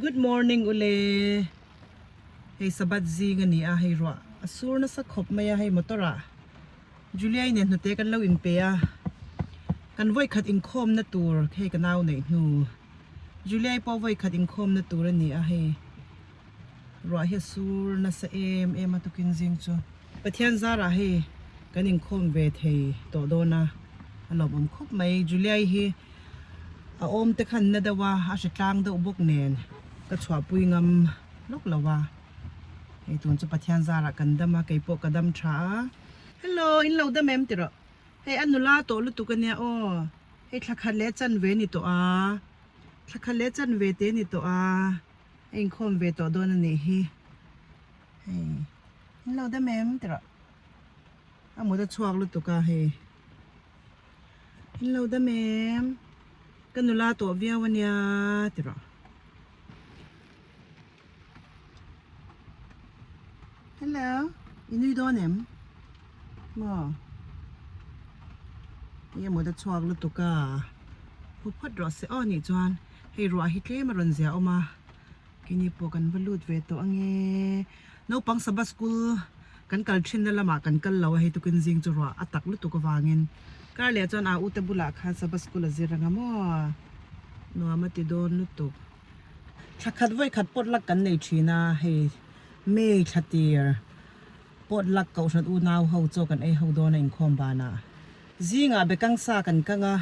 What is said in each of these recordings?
Good morning ule hei Sabbath zing a ni a hei ruah a sur nasa khawp mai a hei motor ah Julia-i nen hnute kan lo inpe a kan vawikhat inkhawmna tur hei ka nau neih hnu Julia-i pawh vawikhat inkhawmna tur a ni a hei ruah hi a sur nasa em em a tukin zing chu Pathian zarah hei kan inkhawm ve thei tawh dawn a a lawmawm khawp mai Julia-i hi. A awm te khan na deuh a, a hre tlang deuh bawk nen ka chhuahpui ngam lawk lo a. Hei tun chu Pathian zarah kan dam a, kei pawh ka dam tha a. Hello, in lo dam em tiraw? Hei a nula tawh lutuk a nia aw. Hei thla khat leh chanve ni tawh a, thla khat leh chanve te ni tawh a, a inkhawm ve tawh dawn a nih hi. Hei, in lo dam em tiraw? A mut a chhuak lutuk a hei. In lo dam em? Ka nula tawh viau a nia ti rawh. Hello, i nui dawn em? Maw? Enge maw ta chhuak lutuk a? Hu phawt rawh se aw nih chuan hei ruah hi tlem a rawn zia awm a. Keini pawh kan va lut ve tawh ange. Naupang Sabbath School kan kal thinna lamah kan kal lo a, hei tukin zing chu ruah a tak lutuk avangin kar leh chuan aa ute bulah khan Sabbath School a zir anga maw nuam a ti dawn lutuk. Thla khat vawi khat pawt lak kan nei thin a, hei May thla tir pawt lak kohhran unau ho chaw kan ei ho dawn a inkhawm banah. Zingah bekang sa kan kang a.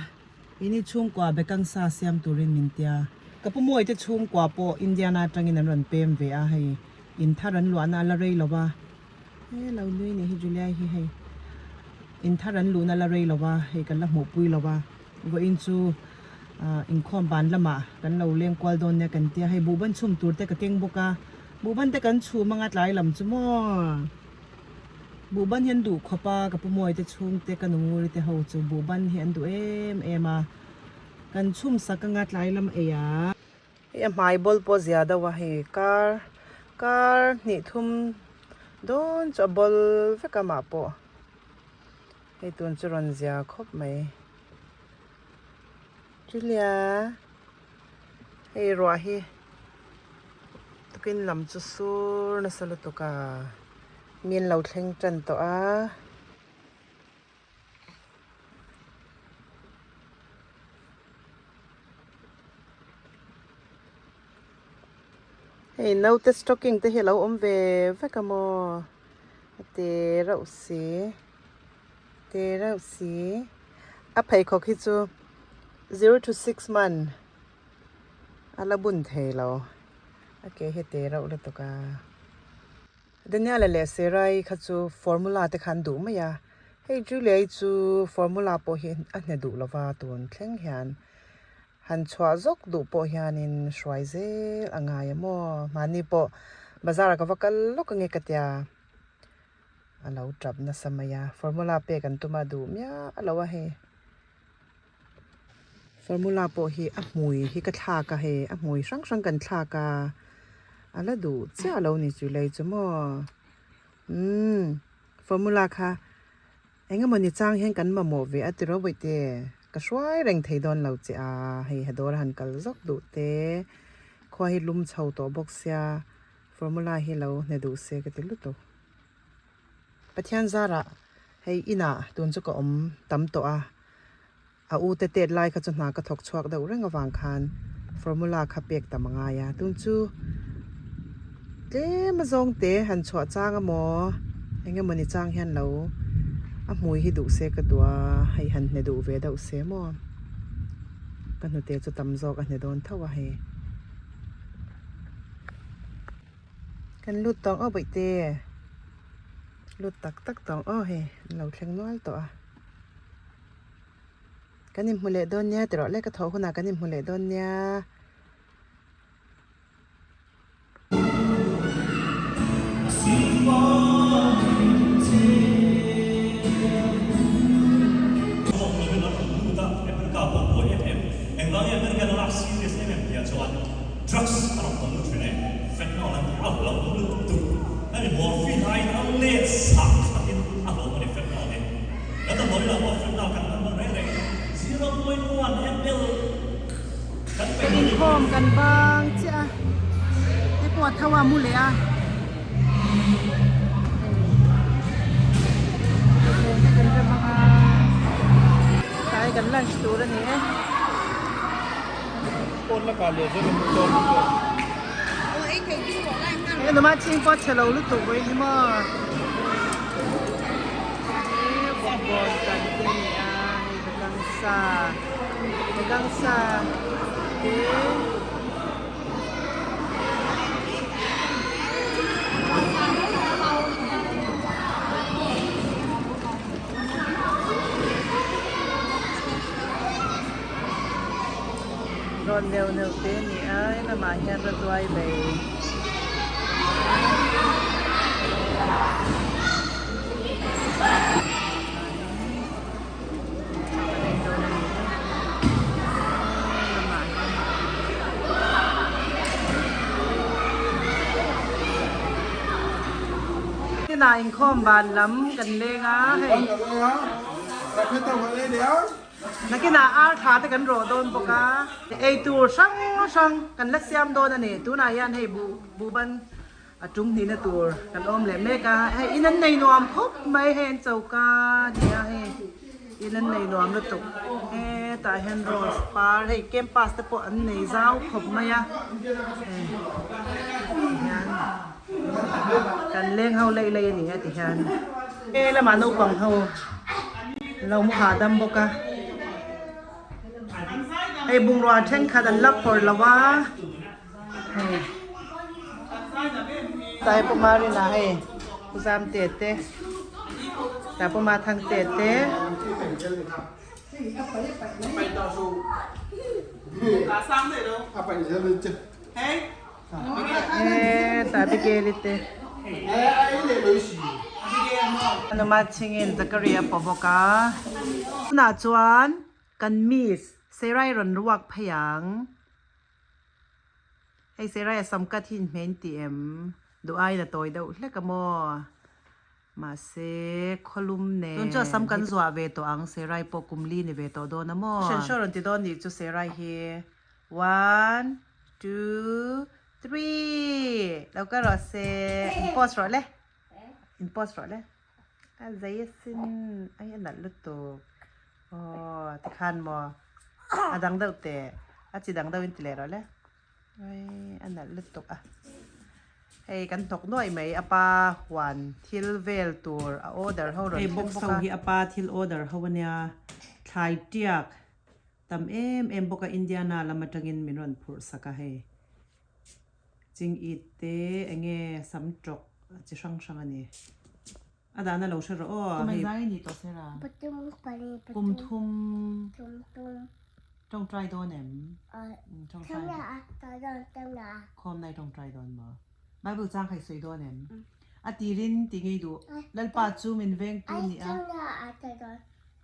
Ini chhungkua Bekangsa siam turin min tia. Ka pu Mawite chhungkua pawh Indiana atangin an rawn pem ve a, hei in thar an luahna a la rei lo va. He lo nui nih hi Julia hi hei in thar an luhna a la rei lo va, hei kan la hmuhpui lo va. Vawiin chu inkhawm ban lamah kan lo leng kual dawn nia kan tia, hei buhban chhum tur te ka keng bawk a, buhban te kan chhum anga tlai lam chu maw. Buhban hi an duh khawp a, ka pu Mawi te chhungte ka nu Nguri te ho chu buhban hi an duh em em a, kan chhum sak anga tlai lam ei a. Hei a hmai bawl pawh zia deuh a, hei kar kar hnih thum dawn chu a bawl vek a mah pawh hei tun chu rawn zia khawp mai. Julia hei ruah hi tukin lam chu sur nasa lutuk a. Min lo thleng tan tawh a. Hei naute stocking te hi a lo awm ve vek a maw a te reuh si te reuh si a pheikhawk hi chu zero to six month a la bun thei lo a ke hi te reuh lutuk a. Daniel-a leh Sarah-i kha chu formula te kha an duh mai a, hei Julia-i chu formula pawh hi a hne duh lova tun thleng hian han chhuah zawk duh pawh hianin hruai zel a ngai a maw? Mahni pawh bazar ah ka va kal lawk ange ka tia a lo tap nasa mai a, formula pek an tum a duh miah lo a hei. Formula pawh hi a hmui hi ka thlak a hei a hmui hrang hrang kan thlak a a la duh chiah lo ni chu lei chu maw umm formula kha eng emaw ni chang hian kan mamawh ve a tiraw bawihte ka hruai reng thei dawn lo che a hei ha dawr a han kal zawk duh te khua hi lum chho tawh bawk sia formula hi lo hne duh se ka ti lutuk. Pathian zarah hei inah tun chu ka awm tam tawh a, a u te tet lai kha chu hna ka thawk chhuak deuh reng avang khan formula kha pek tam a ngai a, tun chu tlem a zawng te han chhuah chang a maw eng emaw ni chang hian lo a hmui hi duh se ka duh a, hei han hne duh ve deuh se maw ka hnute chu tam zawk a hne dawn tho a hei. Kan lut tawng aw bawihte lut tak tak tawng aw hei an lo thleng nual tawh a kan inhmu leh dawn nia ti rawh le ka thawh hunah kan inhmu leh dawn nia. Drugs a rawn tam lut thin e, fentanyl an ti a hlauh awm lutuk tuk. Hemi morphine aiin a let sak khatin a hlauh a ni fentanyl hi. Kan damdawi lah pawh fentanyl kan hman hman reng reng 0.1 ml kan Kan inkhawm kan bang chiah a. tho a mu leh a. Thutthleng te kan rem ang a, tlai kan lunch tur a ni e. He numa chhing pawh chhe lo lutuk vawi hi maw. He bawkbawn kan te a ni a, hei bekang sa, bekang sa te. Rawn neuh neuh te a ni a he lamah hian rawtuai lei kan ei dawn a ni e he lamah hian Tinah inkhawm ban lam kan leng a hei. Nakinah ar thla te kan rawh dawn bawk a, eitur hrang hrang kan la siam dawn a ni. Tunah hian hei buh buhban a tum hnihna tur kan awm leh mek a, hei in an nei nuam khawp mai hei an choka a ni a hei in an nei nuam lutuk. Hetah hian rose par hei campus te pawh an nei zau khawp mai a, hei tihian kan leng ho lei lei a ni a tihian. He lamah naupang ho lo mu hahdam bawk a, hei bungrua thenkhat an la phawrh lo a, hei tlai pawh rinah hei pu zam te te tlai pawh ma thang te te. Hetah Abigail-i te Anuma chhingin Zakaria pawh bawk a. Tunah chuan kan miss Serai rawn ruak phei ang. Hei Serai a sam cut hi inhmeh in ti em? Duh aiin a tawi deuh hlek a maw? Mahse, khawlum nen. Tun chu a sam kan zuah ve tawh ang, Serai pawh kum li ni ve tawh dawn a maw? Hran hraw rawn ti dawn nih chu Serai hi. One, two, three! Lo kal rawh se. In pause rawh le. In pause rawh le. A zei asin. Ai a nalh lutuk. Aw, tikhan maw. A dang deuh teh. A chi dang deuh in ti leh rawh le. Ai a nalh lutuk a. Hei kan thawk nuaih mai a pa huan thil vel tur a order ho rawn thleng bawk a. Hei box ho hi a pa thil order ho ania thlai tiak tam em em bawk a Indiana lam atangin min rawn phurh sak a hei ching it te enge sam tawk chi hrang hrang a ni. A dahna lo hre rawh aw. Kum engzai ni tawh sera? Kum thum tawngtai dawn em? Tawngtai Khawm nai tawngtai dawn maw? Bible chang kha i sawi dawn em? A tirin ti ngei duh Lalpa chu min vengtu ni a.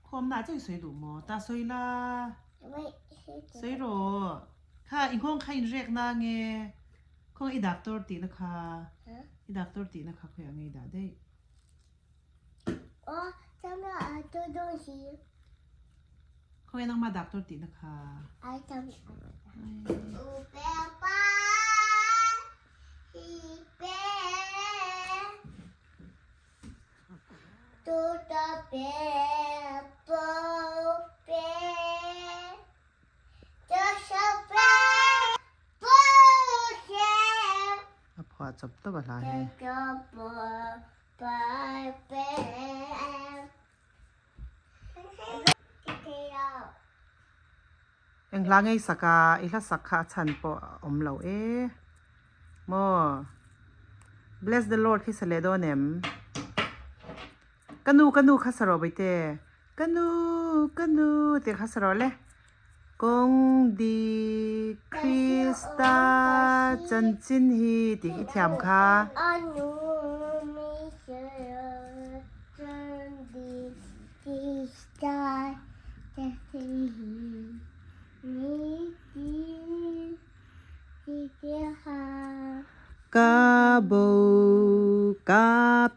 Khawm nah chu i sawi duh maw? Ta sawi la. Sawi rawh. Kha i nghawng kha in rek na nge? Khaw i doctor tihna kha i doctor tihna kha khawiah nge i dah daih? Khawi nangma doctor tihna kha? A phuah chawp tawp a hla hi. Eng hla ngei sak a, i hla sak kha a chhan pawh a awm lo e. Maw? Bless the Lord khi sa leh dawn em? Ka nu ka nu kha sa rawh baite. Ka nu ka nu tih kha sa rawh le. Kawng dik Krista chanchin hi tih i thiam kha. Ka bo ka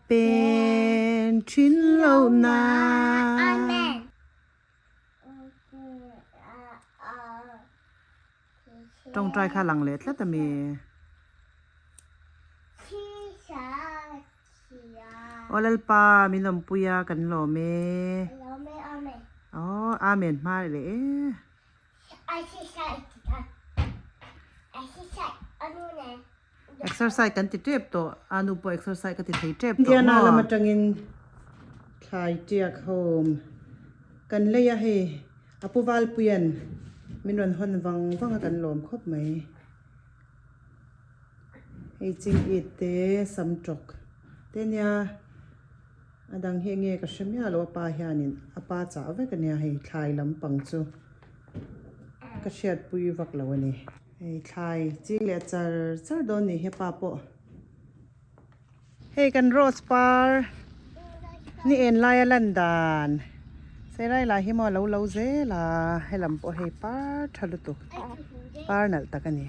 pen thin lo na. Tawngtai kha lang leh tlat a mi. Aw Lalpa min awmpui a kan lawm e. Aw Amen hma leh e. Exercise kan ti tep tawh a nu pawh exercise ka ti thei tep tawh maw. Indiana lam atangin thlai tiak home kan lei a hei a pu Valpuia'n min rawn hawn vang vang a kan lawm khawp mai. Hei ching it te sam tawk te nia a dang hi enge ka hre miah lo a pa hianin a pa chah vek ania hei thlai lampang chu ka hriatpui vak lo a ni. Hei thlai ching leh char char dawn ni hepa pawh. Hei kan rose par ni en laia lan dan Sairai lah hi maw a lo lo zel a helam pawh hei par tha lutuk par nalh tak a ni.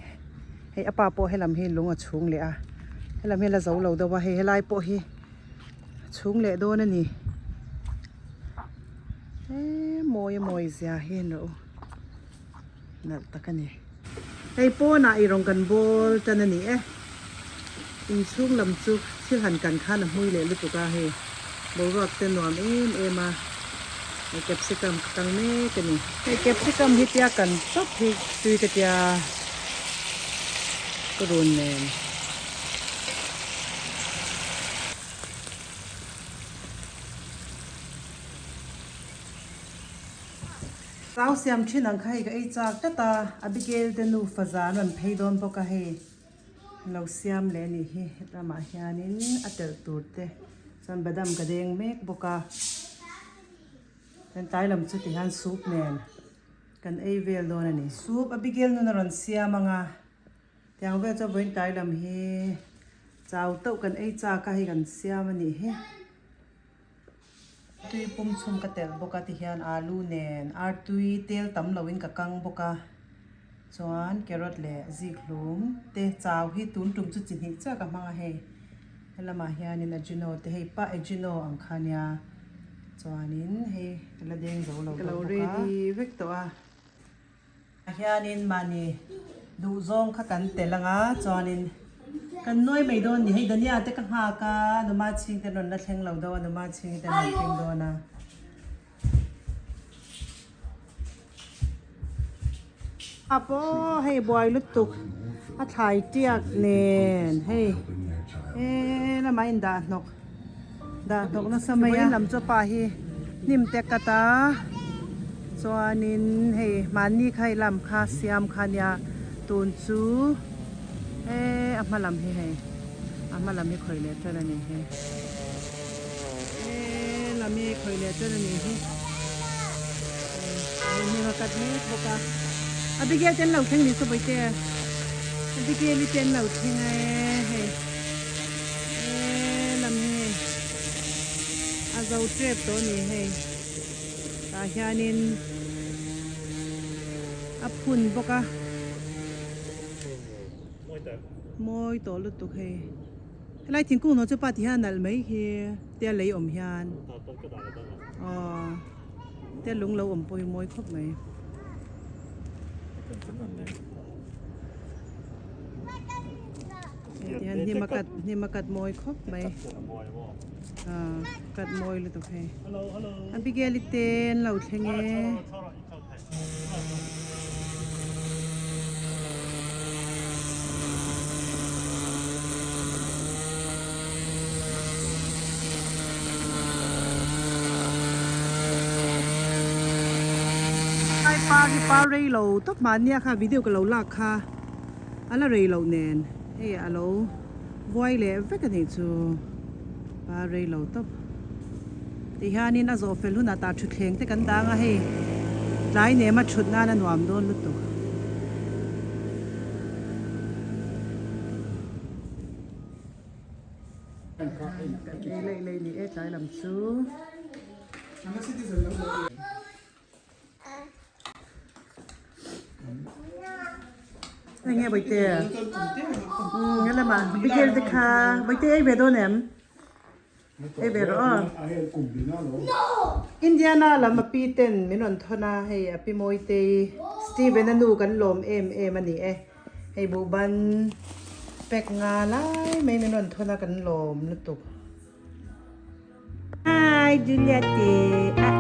Hei a pa pawh helam hi lung a chhung leh a helam hi a la zo lo deuh a hei helai pawh hi a chhung leh dawn a ni. He mawi a mawi zia hi a ni rawh u. Nalh tak a ni. Hei pawnah i rawn kan bawl tan a ni e. Inchhung lam chu thil han kan khan a hmui leh lutuk a hei boruak te nuam em em a. Hei capsicum ka kang mek a ni. Hei capsicum hi tia kan chawp hi tui ka tia ka run nen. Chau siam thin ang kha hei ka ei chak tlat a, Abigail te nufa zan rawn phei dawn bawk a hei lo siam leh a nih hi hetlama hianin a telh tur te chuan badam ka deng mek bawk a chuan tlai lam chu ti hian soup nen kan ei vel dawn a ni. Soup Abigail nun a rawn siam ang a tiang vel chuan vawiin tlai lam hi chau tauh kan ei chak a hei kan siam a nih hi. Tui pum chhum ka telh bawk a tihian alu nen artui tel tam loin ka kang bawk a chuan carrot leh zik hlum te chau hi tun tum chu chi hnih chiah ka hmang a hei helamah hianin ajino te hei pa ajino ang kha nia chuanin hei ka la deng zo lo bawk a. Ka lo ready vek tawh a. Ah hianin mahni duh zawng kha kan tel ang a chuanin kan nuai mai dawn ni hei Dania te ka nghak a numa chhing te an rawn la thleng lo deuh a numa chhing te an rawn thleng dawn a. A pawh hei buai lutuk a thlai tiak nen hei he lamah in dah hnawk dah hnawk nasa mai a lam chu pa hi hnim te cut a chuanin hei mahni kha hei lam kha siam kha ania tun chu he a hma lam hi hei a hma lam hi khawih leh tan a ni hi he lam hi khawih leh tan a ni hi hei hnim a cut mek bawk a Abigail te an lo thleng ni saw bawihte Abigail i te an lo thleng e hei. He lam hi hei a zo tep tawh a ni hei tah hianin a phun bawk a mawi tawh lutuk hei helai thingkung nawh chu pa ti hian a nalh mai hi tia lei awm hian aw tia lung lo awm pawh hi mawi khawp mai. Hetiang hnim a cut hnim a cut mawi khawp mai ah cut mawi lutuk hei Abigail i te an lo thleng e. Ai par hi par rei lo tawp mahnia kha video ka lo lak kha. A la rei loh nen hei a lo vuai leh vek a nih chu a rei lo tawp tihianin a zawh fel hunah tah thutthleng te kan dang a hei tlai nem a thut nan a nuam dawn lutuk. Kan ei leih leih ni e tlai lam chu. Enge Bawihte? Umm he lamah Abigail te kha Bawihte ei ve dawn em? Ei ve rawh aw. Indiana lam a pi ten min rawn thawn a hei a pi Mawitei Steven a nu kan lawm em em a ni e. Hei buhban pack nga lai mai min rawn thawn a kan lawm lutuk. Bye Juliet.